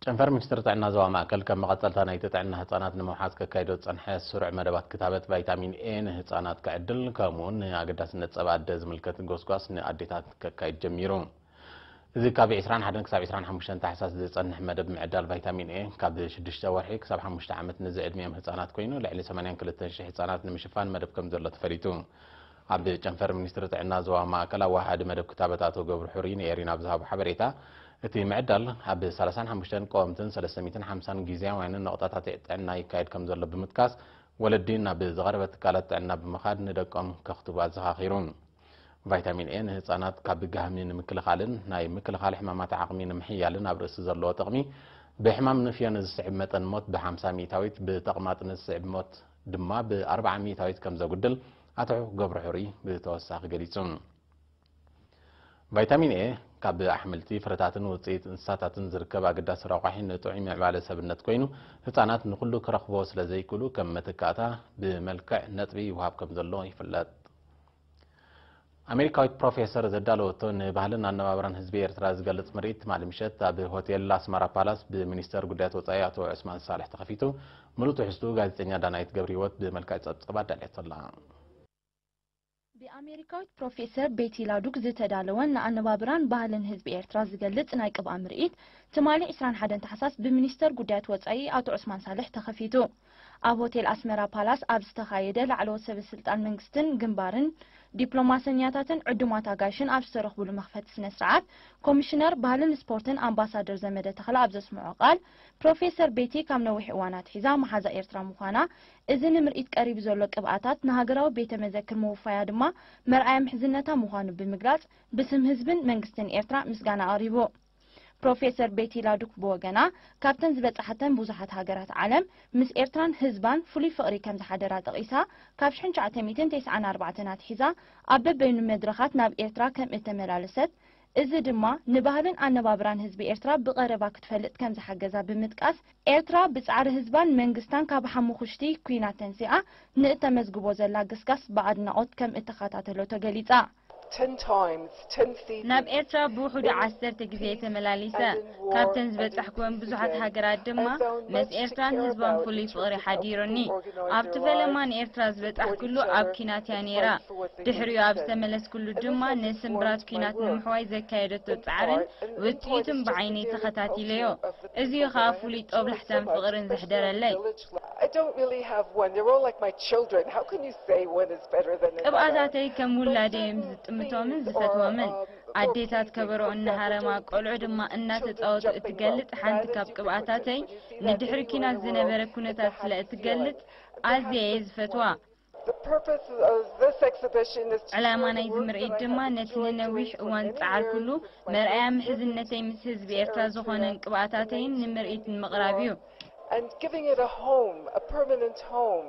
ጨንፈር ሚኒስትሪ ጥዕና ዞባ ማእከል ከም መቐጸልታ ናይቲ ጥዕና ህጻናት ንምውሓስ ከካይዶ ዝጸንሐ ስሩዕ መደባት ክታበት ቫይታሚን ኤ ንህጻናት ክዕድል፣ ከምኡውን ንኣገዳስነት ጸባ ኣደ ዝምልከት ጎስጓስ ንኣዴታት ከካይድ ጀሚሩ። እዚ ካብ ዕስራን ሓደን ክሳብ ዕስራን ሓሙሽተን ታሕሳስ ዝጸንሕ መደብ ምዕዳል ቫይታሚን ኤ ካብ ሽዱሽተ ወርሒ ክሳብ ሓሙሽተ ዓመት ንዝዕድሚኦም ህጻናት ኮይኑ፣ ልዕሊ ሰማንያን ክልተን ሽሕ ህጻናት ንምሽፋን መደብ ከም ዘሎ ተፈሊጡ። ኣብ ጨንፈር ሚኒስትሪ ጥዕና ዞባ ማእከል ኣወሃሃዲ መደብ ክታበት ኣቶ ገብሩ ሕሩይ ንኤሪና ኣብ ዝሃቦ ሓበሬታ፣ እቲ ምዕዳል ኣብ ሰላሳን ሓሙሽተን ቀወምትን ሰለስተ ሚእትን ሓምሳን ግዝያውያንን ነቑጣታት ጥዕና ይካየድ ከም ዘሎ ብምጥቃስ፣ ወለዲ ናብ ዝቐረበ ትካላት ጥዕና ብምኻድ ንደቆም ከኽትቡ ኣዘኻኺሩ። ቫይታሚን ኤ ንህጻናት ካብ ጋህሚ ንምክልኻልን ናይ ምክልኻል ሕማማት ዓቕሚ ንምሕያልን ኣብ ርእሲ ዘለዎ ጥቕሚ፣ ብሕማም ንፍዮ ንዝስዕብ መጠን ሞት ብ ሓምሳ ሚእታዊት፣ ብተቕማጥ ንዝስዕብ ሞት ድማ ብ ኣርብዓ ሚእታዊት ከም ዘጉድል ኣቶ ገብሩ ሕሩይ ብተወሳኺ ገሊጹ። ቫይታሚን ኤ ካብ ኣሕምልቲ፣ ፍረታትን ውጽኢት እንስሳታትን ዝርከብ ኣገዳሲ ረቋሒ ንጥዑይ ምዕባለ ሰብነት ኮይኑ፣ ህጻናት ንኹሉ ክረኽቦ ስለ ዘይክእሉ ከም መተካእታ ብመልክዕ ነጥቢ ይወሃብ ከም ዘሎ ይፍለጥ። ኣሜሪካዊት ፕሮፌሰር ዘዳለወቶ ንባህልን ኣነባብራን ህዝቢ ኤርትራ ዝገልጽ ምርኢት ትማሊ ምሸት ኣብ ሆቴል ኣስመራ ፓላስ ብሚኒስተር ጉዳያት ወጻኢ ኣቶ ዑስማን ሳልሕ ተኸፊቱ። ምሉእ ትሕዝትኡ ጋዜጠኛ ዳናይት ገብረህይወት ብመልክዕ ጸብጸብ ኣዳልያቶ ኣላ። ብኣሜሪካዊት ፕሮፌሰር ቤቲ ላዱክ ዝተዳለወን ንኣነባብራን ባህልን ህዝቢ ኤርትራ ዝገልጽ ናይ ቅብኣ ምርኢት ትማሊ ዕስራን ሓደን ታሕሳስ ብሚኒስተር ጉዳያት ወጻኢ ኣቶ ዑስማን ሳልሕ ተኸፊቱ። ኣብ ሆቴል ኣስመራ ፓላስ ኣብ ዝተኻየደ ላዕለዎት ሰበ ስልጣን መንግስትን ግንባርን ዲፕሎማሰኛታትን ዕዱማት ኣጋይሽን ኣብ ዝተረኽቡሉ መኽፈቲ ስነ ስርዓት፣ ኮሚሽነር ባህልን ስፖርትን ኣምባሳደር ዘመደ ተኽለ ኣብ ዘስምዖ ቃል፣ ፕሮፌሰር ቤቲ ካብ ነዊሕ እዋን ኣትሒዛ መሓዛ ኤርትራ ምዃና፣ እዚ ንምርኢት ቀሪቡ ዘሎ ቅብኣታት ንሃገራዊ ቤተ መዘክር ምውፋያ ድማ መርኣያ ምሕዝነታ ምዃኑ ብምግላጽ፣ ብስም ህዝብን መንግስትን ኤርትራ ምስጋና ኣቕሪቡ። ፕሮፌሰር ቤቲ ላዱክ ብወገና፣ ካብተን ዝበጻሓተን ብዙሓት ሃገራት ዓለም፣ ምስ ኤርትራን ህዝባን ፍሉይ ፍቕሪ ከም ዝሓደራ ጠቒሳ፣ ካብ ሽሕን ትሽዓተ ሚእትን ተስዓን ኣርባዕተን ኣትሒዛ ኣብ በበይኑ መድረኻት ናብ ኤርትራ ከም እተመላለሰት፣ እዚ ድማ ንባህልን ኣነባብራን ህዝቢ ኤርትራ ብቐረባ ክትፈልጥ ከም ዝሓገዛ ብምጥቃስ፣ ኤርትራ ብጻዕሪ ህዝባን መንግስታን ካብ ሓሙኽሽቲ ኲናት ተንሲኣ ንእተመዝግቦ ዘላ ግስጋስ ብኣድናቖት ከም እተኸታተለቶ ገሊጻ። Ten times, ten seasons ናብ ኤርትራ ብውሕዱ in ዓሰርተ ግዜ እየ peace ተመላሊሰ። And in war ካብተን and in ዝበጻሕኩወን ብዙሓት today. ሃገራት ድማ I found ምስ much to ኤርትራን care ህዝባን about ፍሉይ in ፍቕሪ terms of ሓዲሩኒ። Helping organize ኣብቲ their ፈለማ lives, ንኤርትራ ዝበጻሕኩሉ ኣብ ኪናት እያ ነይራ። ድሕሪኡ ኣብ ዝተመለስኩሉ ድማ ንስምብራት ኲናት ንምሕዋይ ዘካየደቶ ጻዕርን ውጽኢቱን ብዓይነይ ተኸታቲለዮ። እዚዩ ኸኣ ፍሉይ ጦብላሕታን ፍቕርን ዘሕደረለይ። I don't really have one. They're all like my children. How can you say one is better than another? ቅብኣታተይ ከም ውላደይ እዮም ዝጥምቶምን ዝፈትዎምን። ኣዴታት ከበሮ እናሃረማ፣ ቆልዑ ድማ እናተጻወቱ እትገልጽ ሓንቲ ካብ ቅብኣታተይ፣ ንድሕሪ ኲናት ዝነበረ ኩነታት ስለ እትገልጽ ኣዝየ እየ ዝፈትዋ። The purpose of this exhibition is to ዕላማ ናይዚ ምርኢት ድማ ነቲ ንነዊሕ እዋን ዝጸዓርኩሉ መርኣያ ምሕዝነተይ ምስ ህዝቢ ኤርትራ ዝኾነን ቅብኣታተይን ንምርኢት ንምቕራብ እዩ። And giving it a home, a permanent home,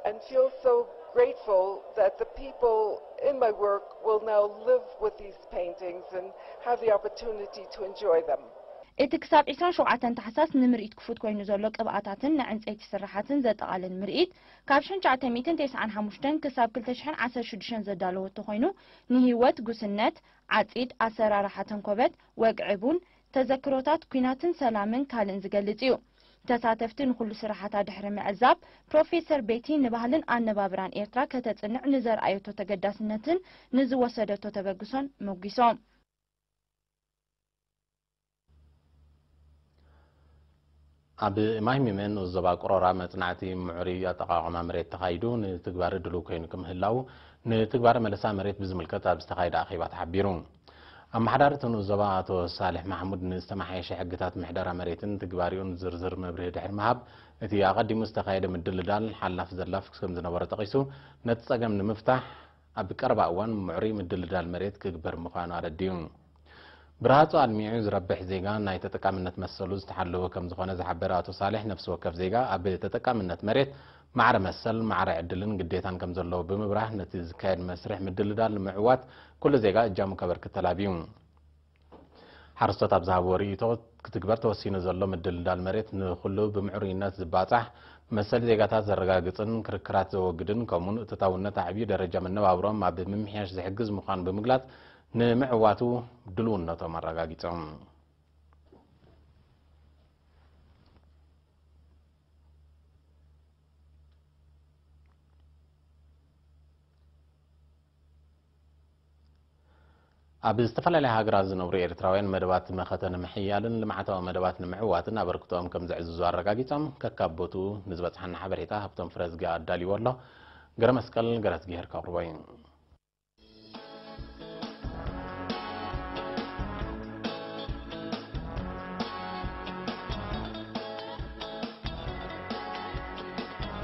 and feel so grateful that the people in my work will now live with these paintings and have the opportunity to enjoy them. እቲ ክሳብ ዕስራን ሸውዓተን ታሕሳስ ንምርኢት ክፉት ኮይኑ ዘሎ ቅብኣታትን ናይ ዕንጸይቲ ስርሓትን ዘጠቓልል ምርኢት፣ ካብ ሽሕን ትሽዓተ ሚእትን ተስዓን ሓሙሽተን ክሳብ ክልተ ሽሕን ዓሰርተ ሽዱሽተን ዘዳለወቶ ኮይኑ፣ ንህይወት፣ ጉስነት፣ ዓጺድ፣ ኣሰራርሓ ተንኮበት፣ ወግዒ ቡን፣ ተዘክሮታት ኲናትን ሰላምን ካልእን ዝገልጽ እዩ። ተሳተፍቲ ንኹሉ ስራሓታ ድሕሪ ምዕዛብ፣ ፕሮፌሰር ቤቲ ንባህልን ኣነባብራን ኤርትራ ከተጽንዕ ንዘርኣየቶ ተገዳስነትን ንዝወሰደቶ ተበግሶን መጒሶም። ኣብ ማይ ሚመ ንኡስ ዞባ ቅሮራ መጽናዕቲ ምዕሩይ ኣጠቓቕማ መሬት ተኻይዱ ንትግባረ ድሉው ኮይኑ ክምህላው፣ ንትግባረ መለሳ መሬት ብዝምልከት ኣብ ዝተኻየደ ኣኼባ ተሓቢሩ። ኣመሓዳሪ እቲ ንኡስ ዞባ ኣቶ ሳልሕ ማሕሙድ ንዝተመሓየሸ ሕግታት ምሕደራ መሬትን ትግባሪኡን ዝርዝር መብርሂ ድሕሪ ምሃብ፣ እቲ ኣቐዲሙ ዝተኻየደ ምድልዳል ሓላፍ ዘላፍ ከም ዝነበሮ ጠቒሱ፣ ነቲ ጸገም ንምፍታሕ ኣብ ቀረባ እዋን ምዕሩይ ምድልዳል መሬት ክግበር ምዃኑ ኣረዲኡ። ብረሃጹ ኣልሚዑ ዝረብሕ ዜጋ ናይ ተጠቃምነት መሰሉ ዝተሓለወ ከም ዝኾነ ዝሓበረ ኣቶ ሳልሕ፣ ነፍሲ ወከፍ ዜጋ ኣብ ተጠቃምነት መሬት ማዕረ መሰል፣ ማዕረ ዕድልን ግዴታን ከም ዘለዎ ብምብራህ፣ ነቲ ዝካየድ መስርሕ ምድልዳል ንምዕዋት ኩሉ ዜጋ እጃሙ ከበርክት ተላብዩ። ሓረስቶት ኣብ ዝሃብዎ ርእይቶ፣ ክትግበር ተወሲኑ ዘሎ ምድልዳል መሬት ንኹሉ ብምዕሩይነት ዝባጻሕ፣ መሰል ዜጋታት ዘረጋግጽን ክርክራት ዘወግድን፣ ከምኡውን እቶታውነት ኣዕብዩ ደረጃ መነባብሮኦም ኣብ ምምሕያሽ ዝሕግዝ ምዃኑ ብምግላጽ፣ ንምዕዋቱ ድልውነቶም ኣረጋጊጾም። ኣብ ዝተፈላለያ ሃገራት ዝነብሩ ኤርትራውያን መደባት መኸተ ንምሕያልን ልምዓታዊ መደባት ንምዕዋትን ኣበርክቶኦም ከም ዘዕዝዙ ኣረጋጊጾም፣ ከካብ ቦትኡ ንዝበጽሓና ሓበሬታ ሃብቶም ፍረዝጊ ኣዳልይዎ ኣሎ። ገረ መስቀል ገረዝጊሄር ከቕርቦ እዩ።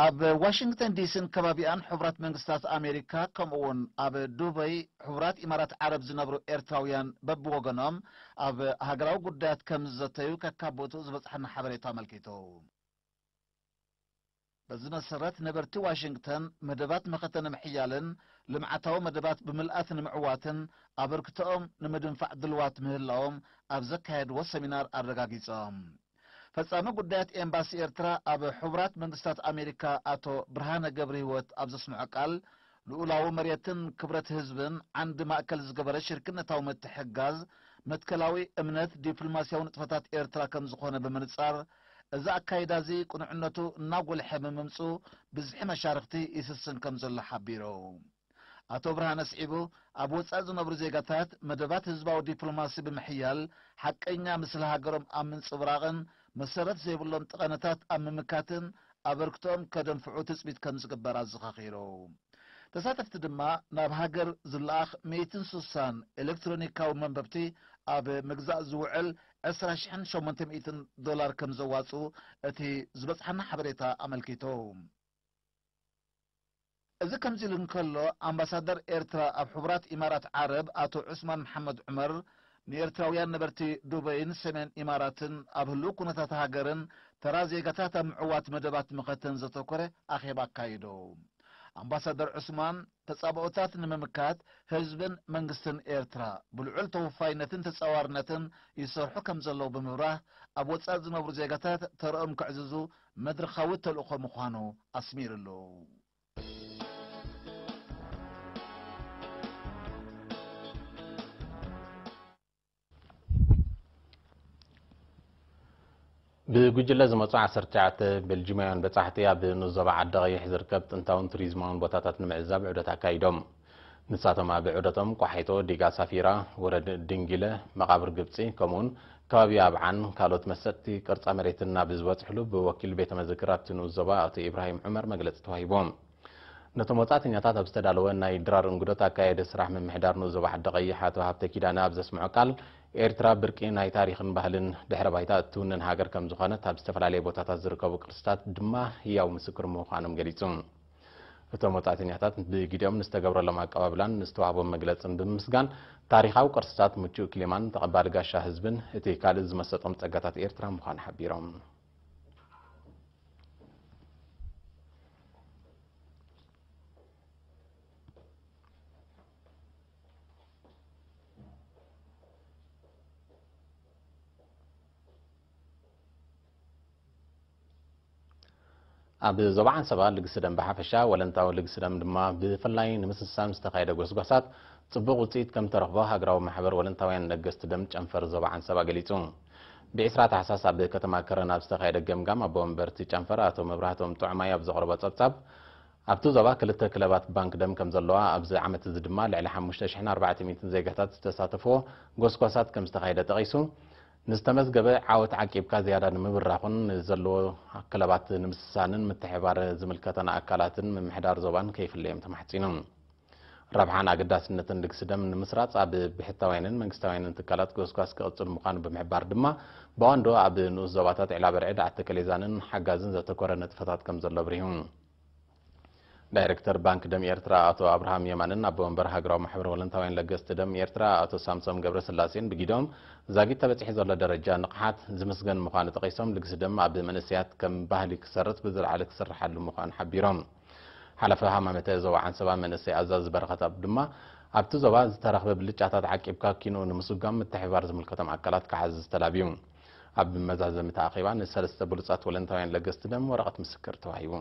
ኣብ ዋሽንግተን ዲሲን ከባቢኣን ሕቡራት መንግስታት ኣሜሪካ፣ ከምኡ እውን ኣብ ዱበይ ሕቡራት ኢማራት ዓረብ ዝነብሩ ኤርትራውያን በብወገኖም ኣብ ሃገራዊ ጉዳያት ከም ዝዘተዩ ከካብ ቦትኡ ዝበጽሓና ሓበሬታ ኣመልኪቱ። በዚ መሰረት፣ ነበርቲ ዋሽንግተን መደባት መኸተ ንምሕያልን ልምዓታዊ መደባት ብምልኣት ንምዕዋትን ኣበርክቶኦም ንምድንፋዕ ድልዋት ምህላዎም ኣብ ዘካየድዎ ሰሚናር ኣረጋጊጾም። ፈጻሚ ጉዳያት ኤምባሲ ኤርትራ ኣብ ሕቡራት መንግስታት ኣሜሪካ ኣቶ ብርሃነ ገብረ ህይወት ኣብ ዘስምዖ ቃል፣ ልኡላዊ መሬትን ክብረት ህዝብን ዓንዲ ማእከል ዝገበረ ሽርክነታዊ ምትሕግጋዝ መትከላዊ እምነት ዲፕሎማስያዊ ንጥፈታት ኤርትራ ከም ዝኾነ ብምንጻር፣ እዚ ኣካይዳ እዚ ቅኑዕነቱ እናጎልሐ ብምምጽኡ ብዝሒ መሻርኽቲ ይስስን ከም ዘሎ ሓቢሩ። ኣቶ ብርሃነ ኣስዒቡ፣ ኣብ ወጻኢ ዝነብሩ ዜጋታት መደባት ህዝባዊ ዲፕሎማሲ ብምሕያል፣ ሓቀኛ ምስሊ ሃገሮም ኣብ ምንጽብራቕን መሰረት ዘይብሎም ጠቐነታት ኣብ ምምካትን ኣበርክቶኦም ከደንፍዑ ትጽቢት ከም ዝግበር ኣዘኻኺሩ። ተሳተፍቲ ድማ ናብ ሃገር ዝለኣኽ ሚእትን ስሳን ኤሌክትሮኒካዊ መንበብቲ ኣብ ምግዛእ ዝውዕል ዕስራ ሽሕን ሸሞንተ ሚእትን ዶላር ከም ዘዋጽኡ እቲ ዝበጽሓና ሓበሬታ ኣመልኪቱ። እዚ ከምዚ ኢሉ እንከሎ፣ ኣምባሳደር ኤርትራ ኣብ ሕቡራት ኢማራት ዓረብ ኣቶ ዑስማን መሓመድ ዑመር ንኤርትራውያን ነበርቲ ዱበይን ሰሜን ኢማራትን ኣብ ህልው ኩነታት ሃገርን ተራ ዜጋታት ኣብ ምዕዋት መደባት መኸተን ዘተኮረ ኣኼባ ኣካይዱ። ኣምባሳደር ዑስማን፣ ተጻብኦታት ንምምካት ህዝብን መንግስትን ኤርትራ ብልዑል ተወፋይነትን ተጻዋርነትን ይሰርሑ ከም ዘለዉ ብምብራህ፣ ኣብ ወጻኢ ዝነብሩ ዜጋታት ተርኦም ከዕዝዙ መድረኻዊ ተልእኾ ምዃኑ ኣስሚርሉ። ብጉጅለ ዝመጹ ዓሰርተ ትሽዓተ ቤልጂማውያን በጻሕቲ ኣብ ንኡስ ዞባ ዓዲ ቀይሕ ዝርከብ ጥንታውን ቱሪዝማውን ቦታታት ንምዕዛብ ዑደት ኣካይዶም። ንሳቶም ኣብ ዑደቶም ቆሓይቶ፣ ዲጋ ሳፊራ፣ ወረድ ድንጊለ፣ መቓብር ግብጺ፣ ከምኡውን ከባቢ ኣብዓን ካልኦት መሰጥቲ ቅርጻ መሬትን ኣብ ዝበጽሕሉ ብወኪል ቤተ መዘክር ኣብቲ ንኡስ ዞባ ኣቶ ኢብራሂም ዑመር መግለጺ ተዋሂቦም። ነቶም ወጻእተኛታት ኣብ ዝተዳለወ ናይ ድራር እንግዶት ኣካየደ ስራሕ ምምሕዳር ንኡስ ዞባ ዓዲ ቀይሕ ኣቶ ሃብተ ኪዳነ ኣብ ዘስምዖ ቃል፣ ኤርትራ ብርቂ ናይ ታሪኽን ባህልን ድሕረ ባይታ እትውንን ሃገር ከም ዝኾነት፣ ኣብ ዝተፈላለየ ቦታታት ዝርከቡ ቅርስታት ድማ ህያው ምስክር ምዃኖም ገሊጹ። እቶም ወጻእተኛታት ብግዲኦም ንዝተገብረሎም ኣቀባብላን ንዝተዋህቦም መግለጽን ብምምስጋን፣ ታሪኻዊ ቅርስታት፣ ምቹእ ክሊማን ተቐባሊ ጋሻ ህዝብን እቲ ካልእ ዝመሰጦም ጸጋታት ኤርትራ ምዃኑ ሓቢሮም። ኣብ ዞባ ዓንሰባ ልግሲ ደም ብሓፈሻ፣ ወለንታዊ ልግሲ ደም ድማ ብፍላይ ንምስሳን ዝተኻየደ ጎስጓሳት ጽቡቕ ውጽኢት ከም ተረኽቦ ሃገራዊ ማሕበር ወለንታውያን ለገስቲ ደም ጨንፈር ዞባ ዓንሰባ ገሊጹ። ብ ዕስራ ታሕሳስ ኣብ ከተማ ከረን ኣብ ዝተኻየደ ገምጋም፣ ኣቦ መንበርቲ ጨንፈር ኣቶ መብራህቶም ጥዑማይ ኣብ ዘቕረቦ ጸብጻብ፣ ኣብቲ ዞባ ክልተ ክለባት ባንክ ደም ከም ዘለዋ፣ ኣብዚ ዓመት እዚ ድማ ልዕሊ ሓሙሽተ ሽሕን ኣርባዕተ ሚእትን ዜጋታት ዝተሳተፍዎ ጎስጓሳት ከም ዝተኻየደ ጠቒሱ፣ ንዝተመዝገበ ዓወት ዓቂብካ ዝያዳ ንምብራኹን ንዘለዎ ክለባት ንምስሳንን ምትሕብባር ዝምልከተን ኣካላትን ምምሕዳር ዞባን ከይፍለዮም ተማሕጺኑ። ረብሓን ኣገዳስነትን ልግሲ ደም ንምስራጽ ኣብ ብሕታውያንን መንግስታውያንን ትካላት ጎስጓስ ክቕጽል ምዃኑ ብምሕባር ድማ፣ ብቐንዱ ኣብ ንኡስ ዞባታት ዒላበርዕድ፣ ዓተከሌዛንን ሓጋዝን ዘተኮረ ንጥፈታት ከም ዘሎ ኣብሪሁ። ዳይሬክተር ባንክ ደም ኤርትራ ኣቶ ኣብርሃም የማንን ኣቦ መንበር ሃገራዊ ማሕበር ወለንታውያን ለገስቲ ደም ኤርትራ ኣቶ ሳምሶም ገብረስላሴን ብጊዶም፣ ዛጊት ተበጺሑ ዘሎ ደረጃ ንቕሓት ዝምስገን ምዃኑ ጠቒሶም፣ ልግሲ ደም ኣብ መንእሰያት ከም ባህሊ ክሰርጽ ብዝለዓለ ክስርሓሉ ምዃኑ ሓቢሮም። ሓላፊ ሃማመተ ዞባ ዓንሰባ መንእሰይ ኣዛዚ በረኸት ኣብ ድማ፣ ኣብቲ ዞባ ዝተረኽበ ብልጫታት ዓቂብካ ኪንኡ ንምስጓም ምትሕብባር ዝምልከቶም ኣካላት ክዓዝዝ ተላብዩ። ኣብ መዛዘሚ እቲ ኣኼባ ንሰለስተ ብሉጻት ወለንታውያን ለገስቲ ደም ወረቐት ምስክር ተዋሂቡ።